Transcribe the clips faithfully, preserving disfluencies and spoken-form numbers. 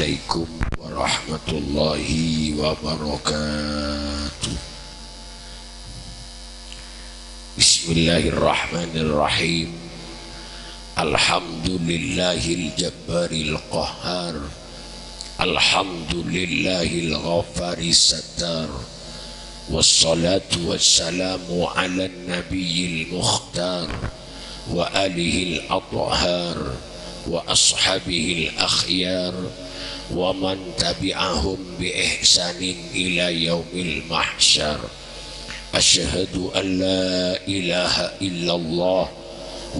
عليكم ورحمة الله وبركاته. بسم الله الرحمن الرحيم. الحمد لله الجبار القهار. الحمد لله الغفار الستار. والصلاة والسلام على النبي المختار وآله الأطهار وأصحابه الأخيار ومن تبعهم بإحسان إلى يوم المحشر. أشهد أن لا إله إلا الله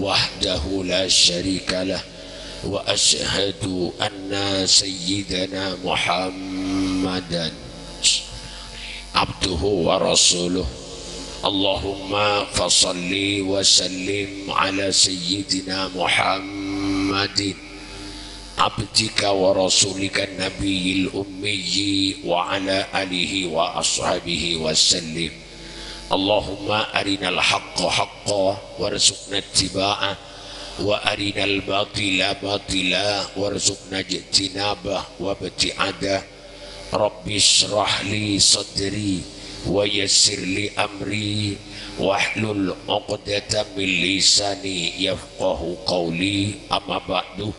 وحده لا شريك له، وأشهد أن سيدنا محمدا عبده ورسوله. اللهم فصل وسلم على سيدنا محمد عبدك ورسولك النبي الأمي وعلى آله وأصحابه وسلم. اللهم أرنا الحق حقا وارزقنا اتباعه، وأرنا الباطل باطلا وارزقنا اجتنابه وابتعاده. رب اشرح لي صدري ويسر لي أمري واحلل عقدة من لساني يفقه قولي. أما بعد.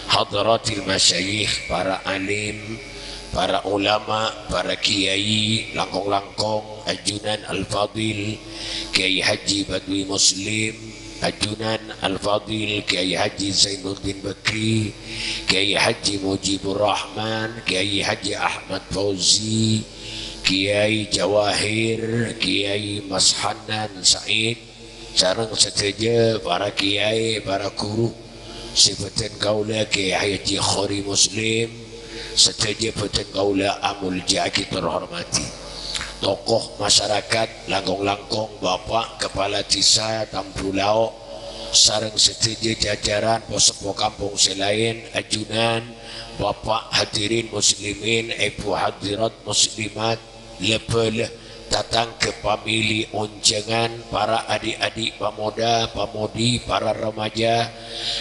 Hadratil masyayikh, para alim, para ulama, para kiai, langkong-langkong, ajunan Al-Fadil Kiai Haji Badwi Muslim, ajunan Al-Fadil Kiai Haji Zainuddin Bakri, Kiai Haji Mujibur Rahman, Kiai Haji Ahmad Fauzi, Kiai Jawahir, Kiai Mas Hanan Said, sareng sadhâjâ para kiai, para guru, sè bhâdhân kaulâ Kiai Haji Khori Muslim, sadhâjâ bhâdhân kaulâ amoljâ'aghi tor hormadhi. Tokoh masyarakat, langkong-langkong Bapak Kepala Desa Tambulao, sareng sadhâjâ jajaran po-seppo kampong sè laèn, ajunan, Bapak hadirin muslimin, Ibu hadirat muslimat, la-bhâlâ, tatangghâ pamèlè onjhângan, para adik-adik pamoda, pamodi, para remaja,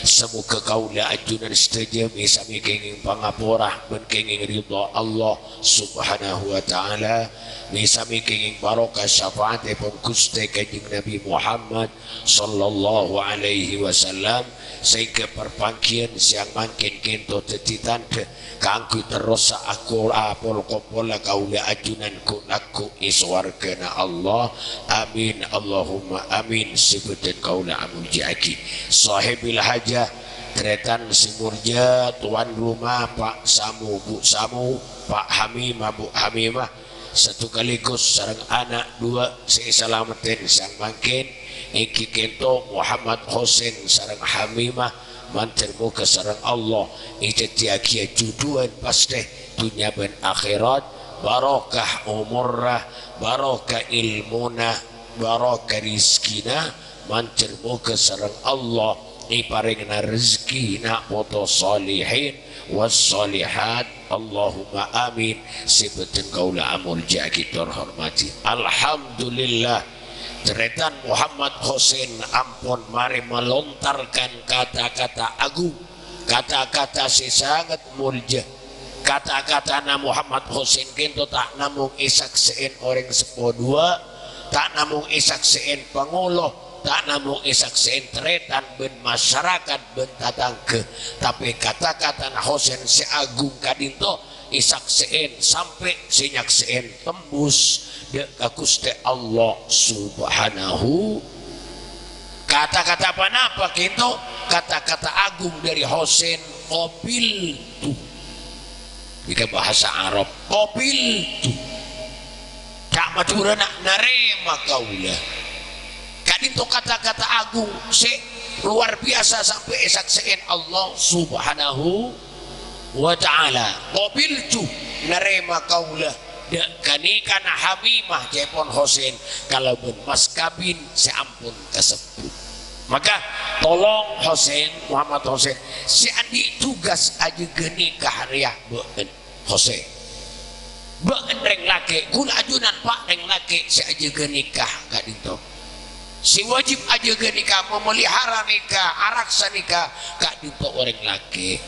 samoghâ kaulâ ajunan sadhâjâ mè-samè kèngèng pangapora bân kèngèng ridha Allah Subhanahu wa Ta'ala, mè-samè kèngèng barokah syafaatèpon Ghustè Kanjeng Nabi Muhammad sallallahu alaihi wasallam, sehingga parpangghiyân sèyang mangkèn kènto dhâddhi tandhâ kaangghuy terrosa akor apol-kompolla kaulâ ajunan ghu'-lagghu' è sowarghâna Allah. Amin, Allahumma amin. Sè bhâdhân kaulâ amoljâ'aghi. Sohibil hajah, tarètan sè moljâ, tuan rumah, Pak Samu, Bu Samu, Pak Hamimah, Bu Hamimah, Sakalèghus sareng ana' duwâ' sè èsalameddhi sèyang mangkèn, èngghi kènto Muhammad Hosen sareng Hamimah, mandhâr moghâ sareng Allah èdhâddhiyâghiyâ jhudhuwân pastè dhunnya bân akhèrat, barokah omorra, barokah èlmona, barokah rejhekkèna, mandhâr moghâ sareng Allah èparèngana rejhekkè na' poto shalihin was shalihat. Allahumma amin. Sè bhâdhân kaulâ amoljâ'aghi tor hormadhi. Alhamdulillah, tarètan Muhammad Hosen ampon marè melontarkan kata-kata agung, kata-kata sè sanget moljâ. Kata-katana Muhammad Hosen kènto ta' namong èsaksè'è orèng seppo duwâ', ta' namong èsaksè'è pangolo, ta' namong èsaksè'è tarètan bân masyarakat bân tatangghâ, tapè kata-katana Hosen sè agung ka'dinto èsaksè'è sampè' sè nyaksè'è tembus dâ' ka Ghustè Allah Subhanahu. Kata-kata ponapa kènto? Kata-kata agung dâri Hosen, "Qabiltu." Nèka bahasa Arab, "Qabiltu." Ca' Madhurâna, "Narèma kaulâ." Ka'dinto kata-kata agung sè luar biasa sampè' èsaksè'è Allah Subhanahu wa Ta'ala. "Qabiltu, narèma kaulâ dâ' kanèkana Hamimah, ca'èpon Hosen, kalabân mas kabin sè ampon kasebbhut." Maka, tolong Hosen, Muhammad Hosen, sè andi' tugas ajâgâ nèka rèya bâ'en, Hosen. Bâ'en rèng lakè', ghulâ ajunan, Pak, rèng lakè' sè ajâgâ nèka ka'dinto. Sè wajib ajâgâ nèka, memelihara nèka, araksa nèka, ka'dinto orèng lakè'.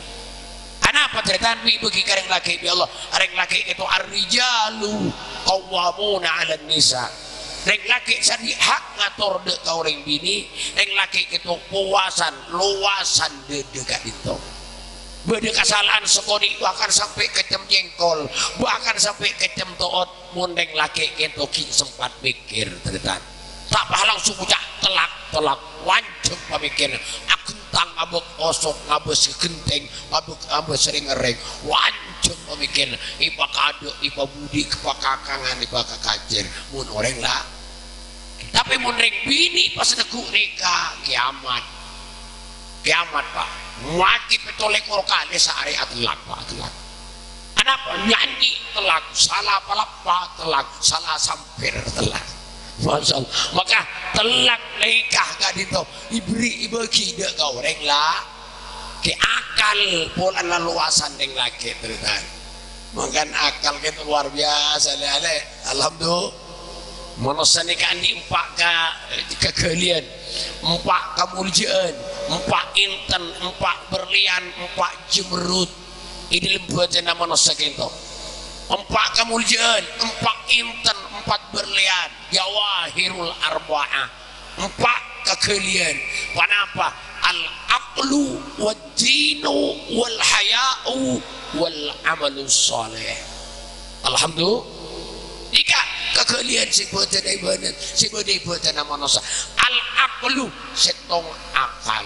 Napa tarètan? Mè' èbâgi ka rèng lakè' bi' Allah. Rèng lakè' kèto, "Ar-rijalu qawwamuna 'alan nisa." Rèng lakè' sè andi' hak ngator dâ' ka orèng binè', rèng lakè' kèto powasan, lowasan dâdâ ka'dinto. Bâdâ kasala'an sakonè' bahkan sampè' keccem cèngkol, bahkan sampè' keccem to'ot. Mon rèng lakè' kèto ghi' sempat mèkkèr, tarètan. Ta' pas langsung ngoca' tellak, tellak. Lanjhâng pamèkkèrra. Aghentang abâk osok, ngabâs ghentèng, ngabâs, ngabâs rèng-orèng. Lanjhâng pamèkkèrra. Èpakadâ', èpabudi, èpakakangan, èpakakacèr. Mon orèng la-, tapè mon rèng binè' pas neggu' nèka, kèyamat. Kèyamat, Pa'. Mati pètto lèkor kalè saarè atellak, Pa', atellak. Anapa? Nyanyi tellak, sala palappa tellak, sala sampèr tellak. Masya Allah. Maka tellak nèka ka'dinto èberri' èbâgi dâ' ka orèng la-, kè akal polana lowasan rèng lakè', tarètan. Mangkana akal kèto luar biasa, lè-, lè-. Alhamdulillah. Manossa nèka andi' empa' ka-, kaghâliyân, empa' kamoljâ'ân, empa' inten, empa' berlian, empa' jamerrut. È dâlem bâdânna manossa kèto. Empa' kamoljâ'ân, empa' inten, empa' berlian, jawahirul arba'ah, empa' kaghâliyân. Ponapa? Al-aqlu wad-dinu wal-haya'u wal-amalus shalih. Alhamdulillah. Nèka kaghâliyân sè bâdâna è bâdân, sè bâdâ è bâdânna manossa. Al-aqlu, sèttong akal.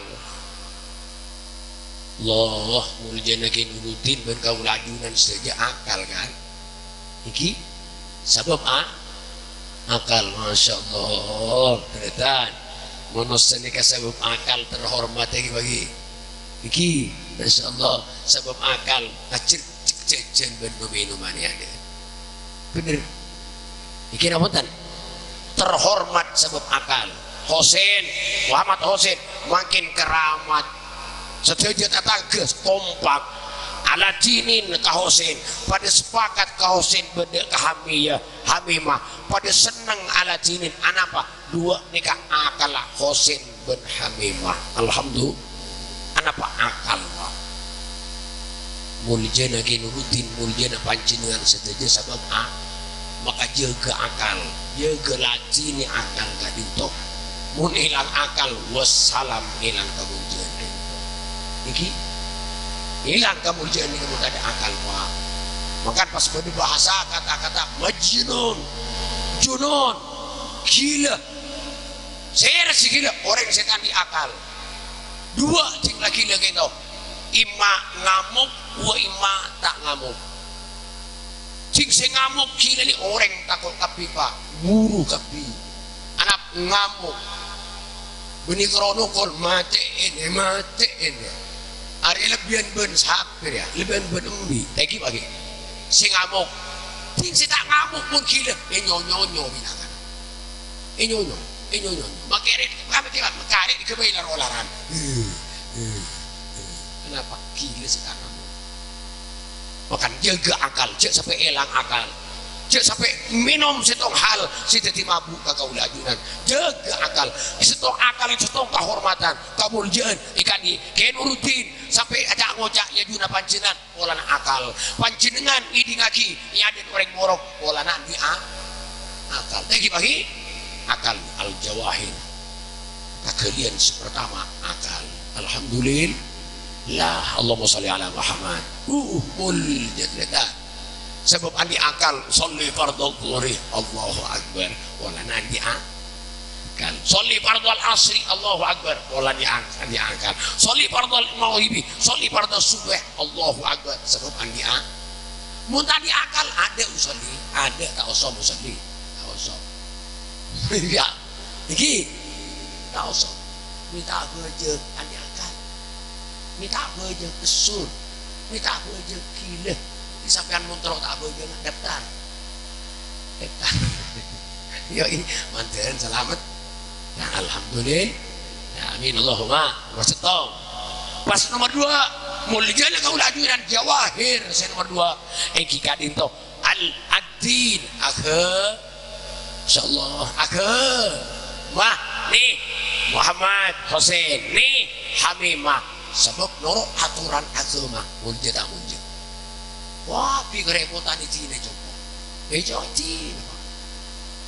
Allah, moljâna Kè Nuruddin bân kaulâ ajunan sadhâjâ akal, kan? Nèka sabâb a-, akal, Masya Allah. Tarètan. Manossa nèka sabâb akal terhormat, nèka, Pak. Nèka, Masya Allah, sabâb akal, ajhâr jhâjhân bân mènoman, ya. Bhender. Nèka napa bhunten? Terhormat sabâb akal. Husin, Muhammad Husin, mangkèn keramat. Sadhâjâ tatangghâ kompak. Aladinin ka Husin, padâ sepakat ka Husin bân dâ' ka Hamiyah, Hamimah. Padâ senneng Aladinin. Anapa? Duwâ' nèka akalla Husin bân Hamimah. Alhamdulillah. Anapa akal, Pak? Moljâna Kè Nuruddin, moljâna panjhennengngan sadhâjâ sabâb a-, maka jâgâ akal, jâgâ lajina akal ka'dinto. Mon èlang akal, wassalam èlang kamoljâ'ân. Nèka, èlang kamoljâ'ân nèka mon tadâ' akal, Pak. Mangkana pas bâdâ bahasa kata-kata majnun, junun, ghilâ. Sèra sè ghilâ? Orèng sè ta' andi' akal. Duwâ' jhâ' la ghilâ kèto. Imma ngamok, wa imma ta' ngamok. Jhâ' sè ngamok ghilâ nè orèng tako' kabbhi, Pak. Buru kabbhi. Ana' ngamok. Bânnè karo nokol, matè'è nè, matè'è nè. Arè lebbiyân bân sapè rèya, lebbiyân bân embi'. Tèngghi paghi. Sè ngamok. Jhâ' sè ta' ngamok mon ghilâ, ènyo-nyonyo binatang. Ènyo-nyonyo, ènyo-nyonyo. Makarè', makarè' èghâbây lar-olaran. Anapa ghilâ sè ta' ngamok? Mangkana jâgâ akal, jhâ' sampè' èlang akal. Jhâ' sampè' mènom sèttong hal sè dhâddhi mabuk ka kaulâ ajunan. Jâgâ akal. Sèttong akal, sèttong kahormadhân, kamoljâ'ân. Èka'dinto Kè Nuruddin sampè' aca'-ngoca' è ajunan panjhennengngan. Polana akal. Panjhennengngan ngèdingngaghi è adâ'na orèng morok polana andi' a-, akal. Tèngghi paghi akal, al-jawahir. Kaghâliyân sè pertama, akal. Alhamdulillah. Allahumma shalli ala Muhammad. Uh, uh, moljâ tarètan. Sabâb andi' akal, sholli fardhu dhuhri, Allahu Akbar. Polana andi' a-, akal. Sholli fardhal asri, Allahu Akbar. Polana andi' a-, andi' akal. Sholli fardhal maghribi, sholli fardhas subhi, Allahu Akbar. Sabâb andi' a-, mon ta' andi' akal, adâ' usolli, adâ' ta' oso usolli. Ta' oso. Iyâ. Nèka. Ta' oso. Mè' ta' abhâjâng, andi' akal. Mè' ta' abhâjâng, kesur. Mè' ta' abhâjâng, ghilâ. Sampèyan mon terro ta' abhâjâng, daftar. Daftar. Yo, i, mandhâr salamet. Ya, alhamdulillah. Ya, amin. Allahumma. Nomor sèttong. Pas nomor dua, moljâna kaulâ ajunan jawahir. Sè nomor dua, èngghi ka'dinto. Al-, ad-din. Agha-, Insyaallah. Agha-, mah, nè, Muhammad Husin, nè, Hamimah. Sabâb noro' atoran aghâma, molja ta' molja. Wah, bi' karèpotan è dinna, coba. È, coba dinna, Pak.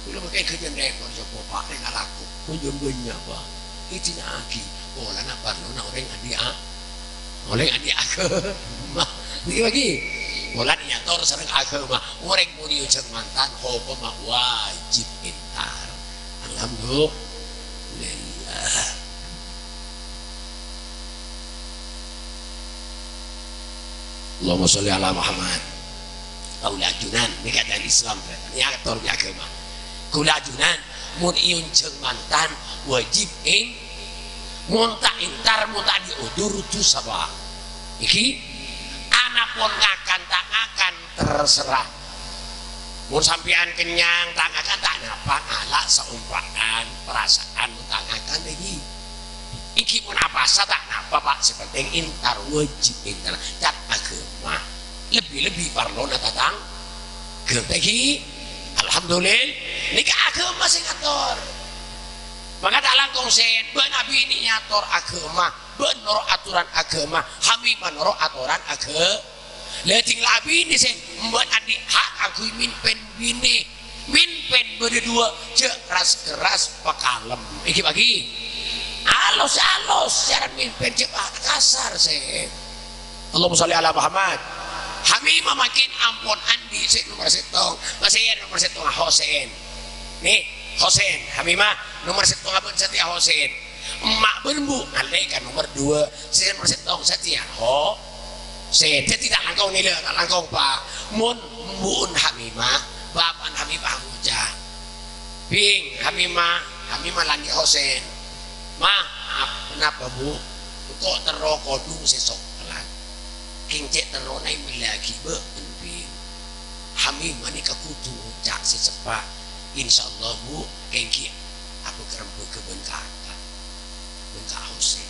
Kaulâ makè ghâjân rèpot, coba, Pak, rèng alako. Bânnya'-bânnya', Pak. Èdina'aghi. Polana parlona orèng andi' a-, orèng andi' aghâma. Nèka lagi. Polana èyator sareng aghâma. Orèng mon èonjhâng mantan, hokomma wajib entar. Alhamdulillah. Allahumma sholli ala Muhammad. Kaulâ ajunan, nèka dhâlem Islam, nèka ator aghâma. Kaulâ ajunan, mon èonjhâng mantan, wajib en-, mon ta' entar, mon ta' andi' udur, dusa, Pak. Iki, anapon ngakan, ta' ngakan, terserah. Mon sampèyan kennyang, ta' ngakan, ta' napa, ngala' saompa'an, perasaan, mon ta' ngakan, iki. Iki mon apasa ta' napa, Pak, sè penting entar, wajib entar. Can aghâma. Lebbi-lebbi parlona tatangghâ. Iki, alhamdulillah, nèka aghâma sè ngator. Mangka ta' langkong sèn, bân abinè ngator aghâma, bân noro' atoran aghâma, Hamimah noro' atoran aghâ-, Lajeng la abinè sè emban andi' hak kaangghuy mimpin binè. Mimpin bâdâ duwâ', jhâ' ras-keras pakalem. Èngghi bâgi. Alos-alos, jhâ' mimpin jhâ' kasar sè. Allahumma sholli ala Muhammad. Hamimah mangkèn ampon andi' sè nomer sèttong. Pasèyan nomer sèttong Hosen. Nè, Hosen. Hamimah nomer sèttong abân satèya Hosen. Emma' bân embu' ngallè ka nomer duwâ', sè nomer sèttong satèya Hosen. Dhâddhi ta' langkong nèlè, ta' langkong, Pak. Mon embu'en Hamimah, bapa'en Hamimah ngoca', "Bing, Hamimah, Hamimah la andi' Hosen." "Ma, ap-, napa, Bu?" "Engko' terro kodhung sè soklat. Kèng cè' terrona èmellèyaghi bâ'en, Bing." Hamimah nèka kodhu ngoca' sè seppa', "Insyaallah, Bu, kènggi abâ-, rembhâghâ bân kaka, bân Ka' Hosen."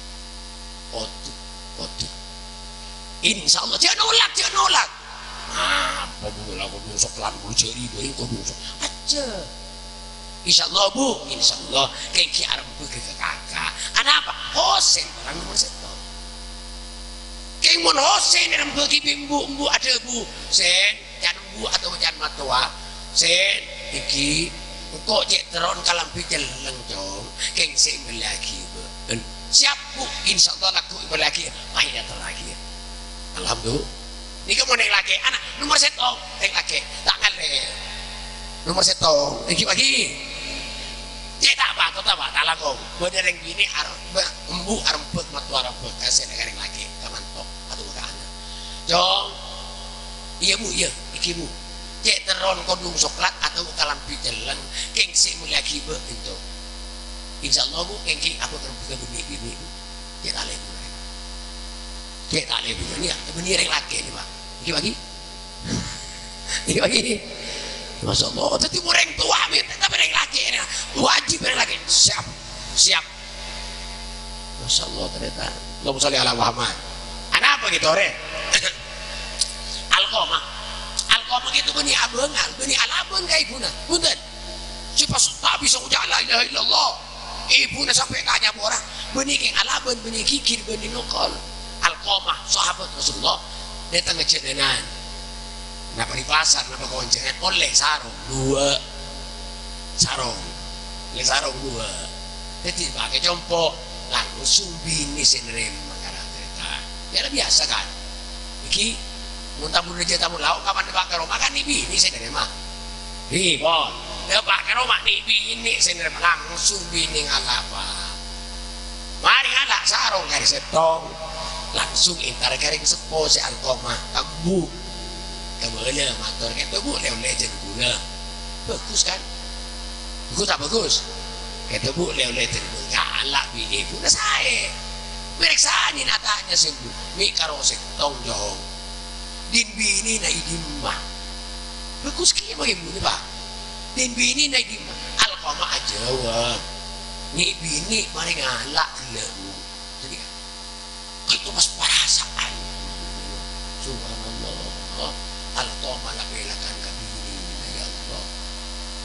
"Kodhu, kodhu. Insyaallah, jhâ' nolak, jhâ' nolak." "Apa, Bu, la kodhung soklat, Bu, jhâ' ribâ kodhung sok-," "Ajjhâ'." "Insyaallah, Bu, insyaallah, kènggi arembhâghâ ka kaka." "Anapa?" "Hosen bhârâng nomer sèttong. Kèng mon Hosen èrembhâghi bi' embu', embu' adhâbu, 'Sen, can embu' atabâ can mattowa, Sen, èngghi, engko' cè' terron kalambhi celleng, Cong, kèng sè èmellèyaghi bâ'en.'" "Siap, Bu, insyaallah lagghu' èmellèyaghi." Mayu èyatorraghi. Alhamdulillah. Nèka mon rèng lakè', ana' nomer sèttong, rèng lakè', ta' ngallè. Nomer sèttong, èngghi bâgi. Cè' ta' patodda, Pak, ta' langkong. Bâdâ rèng binè' ar-, bâ-, embu' arembhâk, mattowa arembhâk, kasèna ka rèng lakè', ka manto, atabâ ka ana'. "Cong." "Iyâ, Bu, iyâ, èngghi, Bu. Cè' terron kodhung soklat atabâ kalambhi celleng, kèng sè èmellèyaghi bâ'en, Cong." "Insyaallah, Bu, kènggi abâ-, rembhâghâ bânnè binè', Bu." Cè' ta' lèbur. Cè' ta' lèbur. Nèka, bânnè rèng lakè' nèka, Pak. Èngghi bâgi. Èngghi bâgi. Masyaallah, dhâddhi mon rèng towa mènta, tapè rèng lakè' nèka wajib rèng lakè'. Siap. Siap. Masyaallah, ternyata. Allahumma sholli ala Muhammad. Anapa gitu, Re? Alqamah. Alqamah gitu bânnè abângal, bânnè alabân ka ibuna. Bhunten. Sè pas ta' bisa ngoca' la ilaha illallah. Ibuna sampè' tanya pora, bânnè kèng alabân, bânnè ghighir, bânnè nokol. Alqamah, sahabat Rasulullah, dâteng ka jhâlânan. Napa è pasar, napa ka onjhângan, ollè sarong duwâ'. Sarong. Ollè sarong duwâ'. Dhâddhi èpakè compo', langsung binè sè narèma kara-, tarètan. Ya, biyasa, kan? Èngghi, mon tamu rajâ tamu lao', kapan èpa' ka roma, kan nè' binè sè narèma. Hi, pon. Èpa' ka roma nè' binè sè narèma, langsung binè ngala', Pak. Marè ngala' sarong karè sèttong, langsung èntar ka rèng seppo sè Alqamah, "Embu'." Kabâlâ mator, "Kèto, Bu, lè-ollè jhân ghulâ." Bagus, kan? Bagus ta' bagus? "Kèto, Bu, lè-ollè jhân ghulâ." Ngala' bi' ibuna saè. Mèrèksanè, atanya sè embu', "Mè' karo sèttong, Cong. Din binèna è dimma?" Bagus kèya bâgi, Bu, nè, Pak. "Din binèna è dimma?" Alqamah ajâwâb, "Nè' binè marè ngala' ghellâ', Bu." Jadi, kan, itu pas perasaan. Subhanallah. Alqamah la pèlakan ka binèna, ya Allah.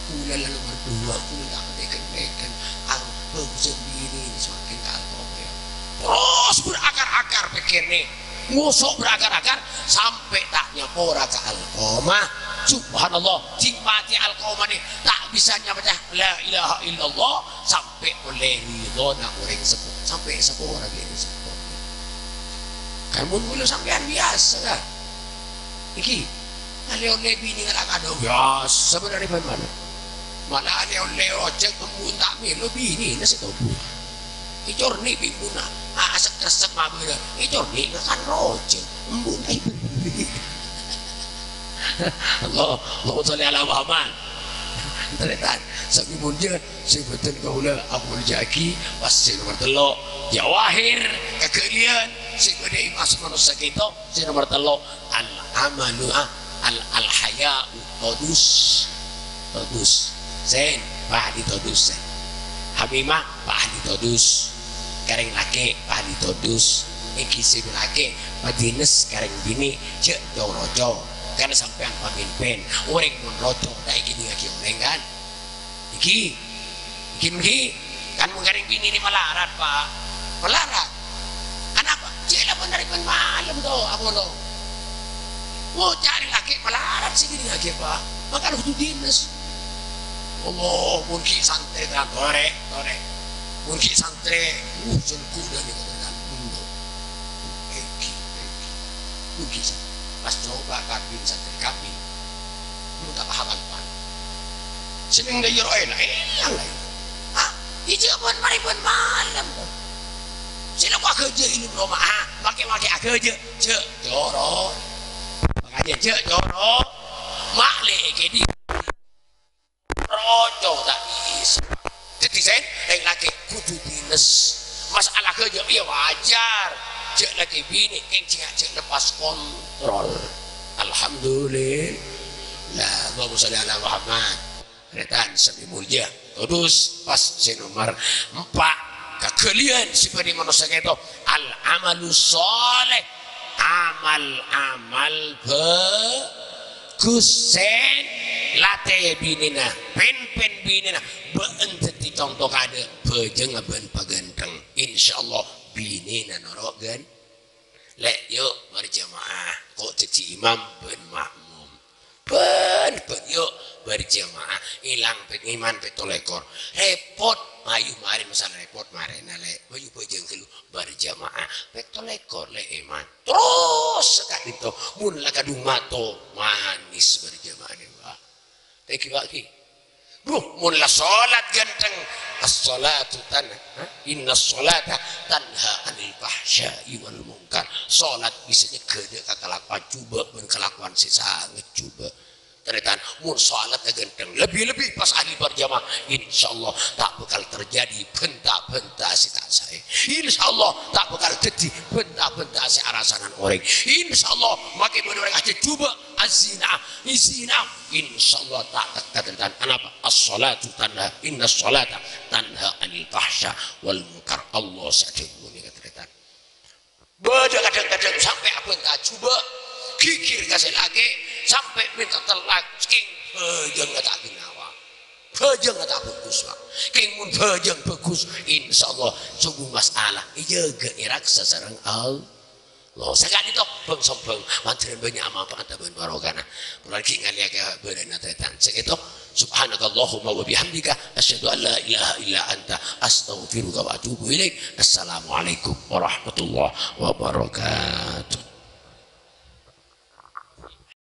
Kaulâ la nomer duwâ', kaulâ ta' patè-ghântèghân. Arep bagusan binè semakin ka Alqamah, ya. Terus berakar-akar. Akhèrra ngoso' beragar-agar sampè' ta' nyapora ka Alqamah. Subhanallah, jing matè Alqamah nè ta' bisa nyapora la ilaha illallah, sampè' ollè ridhona orèng seppo, sampè' sapora bi' orèng seppo. Kan mon kaulâ sampèyan biyasa, kan? Iki, ollè-ollè binè ngala' kado, biyasa bhender bân mala. Mala ollè-ollè ojek, embu' ta' mèlo binèna sè tobu. Ècorni' bi' embu'na, asek-resek mabârâ. Ècorni' ngakan rojek, embu'na èbâli. Allah, Allahumma sholli ala Muhammad. Tarètan, sami molja, sè bhâdhân kaulâ amolja'aghi, pas sè nomer tello', jawahir, kaghâliyân, sè bâdâ è massa manossa kèto, sè nomer tello', al-amalu, ah, al-, al-haya'u, todus. Todus. Sèn, pa' ahli todus, sèn. Hamimah, pa' ahli todus. Karèng lakè', pa' ahli todus. Ènggi sè lakè', padines karèng binè, jhâ' co-roco. Kan sampèyan pamimpin, orèng mon roco, ta' èkèdingngaghi orèng, kan? Ènggi, ènggi, ènggi. Kan mon karèng binè nè malarat, Pa'. Malarat. Anapa? Jhâ' la bhender bân malem, to, apolong. Mo carè lakè' malarat sè èkèdingngaghi, Pa'. Mangkana kodhu dines. Allah, mon ghi' santrè, torè, torè. Mon ghi' santrè, uh, jhâ' kodhu dines, kan. Ènggi, ènggi. Mon ghi' santrè. Pas coba kabin santrè kabin. Lu ta' paham apa? Sè neng dâjâ roh èlang, èlang, èlang. Hah? Ijâ bân marè bân malem. Sè la aghâjâ' è roma, ah, makè-makè aghâjâ', jhâ' coro. Makanya jhâ' coro. Mak lè' èkèding. Roco ta' bisa. Dhâddhi sèn, rèng lakè' kodhu dines. Masalah ghâjâ', iyâ wajar. Jhâ' lakè' binè, kèng jhâ' jhâ' lepas kontrol. Alhamdulillah. Allahumma sholli ala Muhammad. Tarètan sami molja. Todus pas sè nomer empa'. Kaghâliyân sè bâdâ è manossa kèto. Al-amalu shaleh. Amal-amal bhâghus, sèn latè binèna, pèn-pèn binèna, bâ'na dhâddhi conto kaadâ', bhâjângnga bân paghântheng. Insyaallah binèna noro' ghân-, lè', yu', berjamaah, ko' dhâddhi imam bân makmum. Bân, bân, yu', berjamaah, èlang pèt-, iman pètto lèkor. Rèpot, mayu marè masalah rèpot, marèna, lè', mayu bhâjâng ghâllu, berjamaah, pètto lèkor, lè', iman. Terros saka'dinto, mon la kadhung mato, manis berjamaah nèka. Tèngghi, Pak, ghi. Bro, mon la sholat ghântheng, as-sholatu tan-, ha? Inna sholata tanha anil fahsya'i wal munkar. Sholat bisa nyegghâ dâ' ka kalakowan jhubâ' bân kalakowan sè sanget jhubâ'. Tarètan, mon sholat ghântheng, lebbi-lebbi pas ahli berjamaah, insyaallah ta' bhâkal terjadi bhânta-bhânta sè ta' saè. Insyaallah ta' bhâkal dhâddhi bhânta-bhânta sè arasanan orèng. Insyaallah makè bâdâ orèng ajhubâ', azina, izina. Insyaallah ta' tekka tarètan. Anapa? As-sholatu tanha, inna sholata tanha anil fahsya wal munkar. Allah sè adhâbu nèka tarètan. Bâdâ kadhâng-kadhâng sampè' abhânta jhubâ', ghighir ka sè lakè', sampè' mènta tellak, kèng bhâjângnga ta' ghinnyawa. Bhâjângnga ta' bhâghus, Pak. Kèng mon bhâjâng bhâghus, insyaallah, sobu masalah èjâgâ, èraksa sareng Allah. Saka'dinto bhâng-sombhâng, mandhârân bânnya' manfaat bân barokahna. Kaulâ ghi' ngalèyaghi bâdâna tarètan. Sakèto, subhanakallahumma wa bihamdika, asyhadu an la ilaha illa anta, astaghfiruka wa atubu ilaik. Assalamualaikum warahmatullahi wabarakatuh.